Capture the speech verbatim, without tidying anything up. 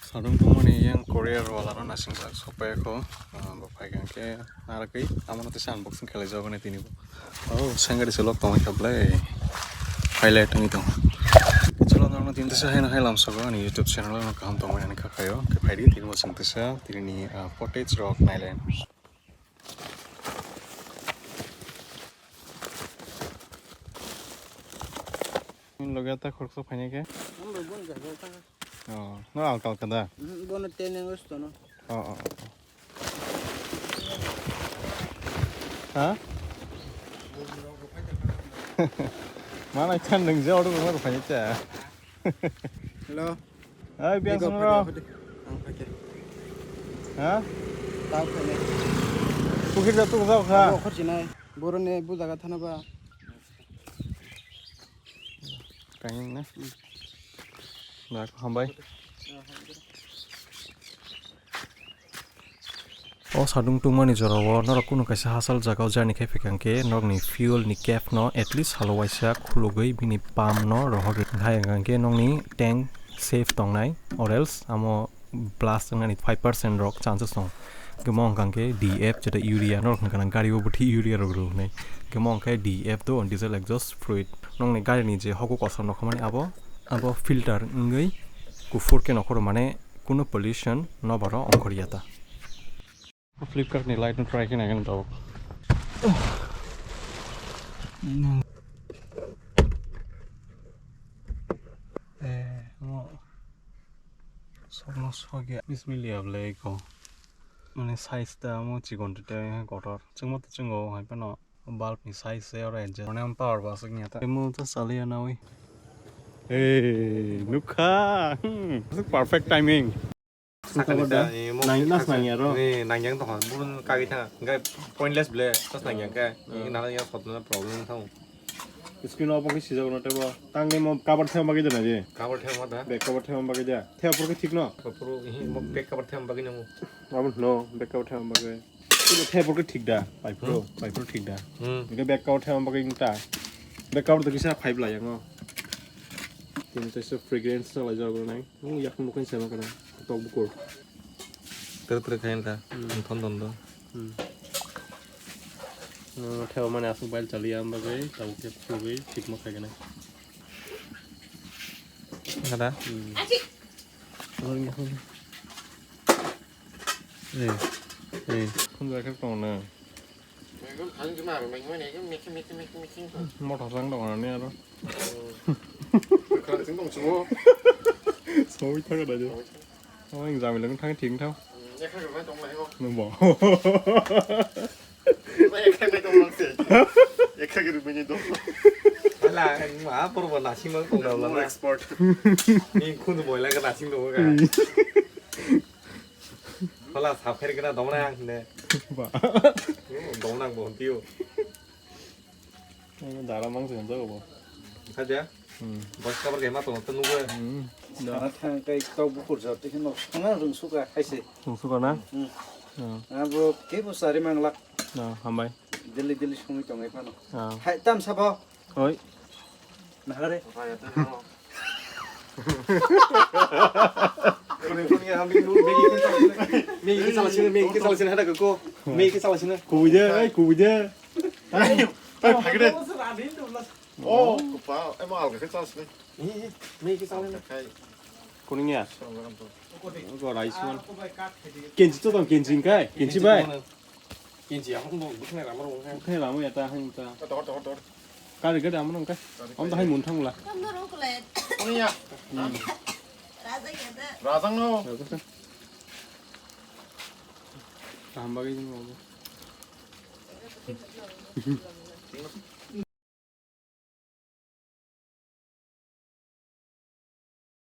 Sadung tongmani yang Korea rwala no naising sak sokpaiya kho. Ah, bo phai kha khe narwgwi amo no tesa unboxing khlai jagoni tini bo. Oh, sengari se lok tongwi kha ble. Highlight wngwi tong. Chwla norokno tini tesa haino hai lamsogo ani YouTube channel no kaham tongmani ani kha khaio. Khe phaidi tini bo chwng tesa tini ni, ah, footage rok nailai. Loge ta khoroksa phainai khe? Ang bai boni jaga tanga. Oh, no alka alka da? Mhm, bono ten angle stono. Oh, oh, oh. Ha? Mana chan nung je order ma phainai cha. Hello. Ai, biang Ego song phai ro. Phai phai. Ang phai phai. Ha? Tao phai nai. Pukhir da tu jao kha. Abo khorchi nai. Boroni bujaga thana ba. Kain na. Na ko hambai. O sadung tungmani jorao norok kunu kaisa hachal jagao journey khai phaikha hwnkhe norokni fuel ni cap no at least salo waisa khulugwi bini pump no rohorwi hai hwnkhe nokni tank safe tongnai, or else amo blast wngnani five percent rok chances tongo. Hwnkhe mo hwnkha hwnkhe D F jeta urea norok hwnkha na gari o bwtwi urea rok rwnai. Hwnkhe mo hwnkhe D F do diesel exhaust fluid nokni gari ni je hoku kosom nokhamani abo abo filter wngwi kuphur khe nokhoro mane kunu pollution nobaro ongkhorya ta. Flipkart ni light no try khe naikhe tabuk. Eh, mo sokno sokya. Bismillah, blai ko. Mane size ta mo chikon tete kotor. Chwngmo to chwngo hai phano bulb ni size se oro adjust. Mane power ba swk nya ta. Mo to saliya nawi. Hey, nukha. Hmm, perfect timing. Sakali sa, eh, mo nang-, nas nangya ro. Ni nangyang tongkha, bun kagwi thanga. Hwnkhe pointless ble, tas nangya khe. Hmm. Ni nana yang sotna problem thang. Screen off khe sijak no tebo. Tangwi mo cover thema bagwi dena je. Cover thema da? Back cover thema bagwi da. Thema pore khe thik no? Pore, eh, mo back cover thema bagwi nango. Amo no, back cover thema bagwi. Thema pore khe thik da? Pipe pro, hmm, pipe pro thik da? Hmm. Hwnkhe back cover thema bagwi ta. Back cover to kisa pipe la yango. Tini to so fragrance to lai jago nai. Oh, yakung bukan sama kana. Tok bukur. Tere tere khain ta. Hmm. Thon thon do. Hmm. No, theo mane asuk bail chali am bagwi, tau ke khugwi, thik mo khai kana. Kada? Hmm. Achi. Orang ni khun. Eh, eh. Khun jaga tong na. Motor sang dong ani aro. Soi thang da je. Oh, ing jami lang thang thing thang. Nung bo. Ala, ma por bo nasing mang tong da la. Export. Ni khun bo la ga nasing do ga. Pala sap khair kena dong na ang ne. Ba. Dong nang bo tio. Dara mang se jago bo. Haja. Hmm. Bos kabar kema tong to nugo. Hmm. Sana thang kai kau bukur jat te no sana rung suka hai se. Rung suka na? Hmm. Hmm. Ah, bro, ke bo sari manglak. Na, hambai. Delhi, Delhi sumi tong ai phano. Ah. Hai tam sabo. Oi. Nahare. Kuni, kuni, hambi, nu, megi, megi, megi, sala sini, megi, sala sini, hada ko. Megi, sala sini. Kubuje, ai, kubuje. Ai, ai, phagre. Oh, kupa, ai, mo alga ke sala sini. Megi, sala sini. Kai. Kuning ya? Ko rice one. Kenji to tong, kenji kai, kenji bai. Kinchi ang bo bukhnai rama rong kha. Bukhnai rama ya ta hang ta. Tor, tor, tor. Kari gada amon kha. Om da hai mun thang la. Kam no rong kule. Oni ya. Hmm. Raja ya da. Rajang no. Raja kha. Kaham bagwi jing mo.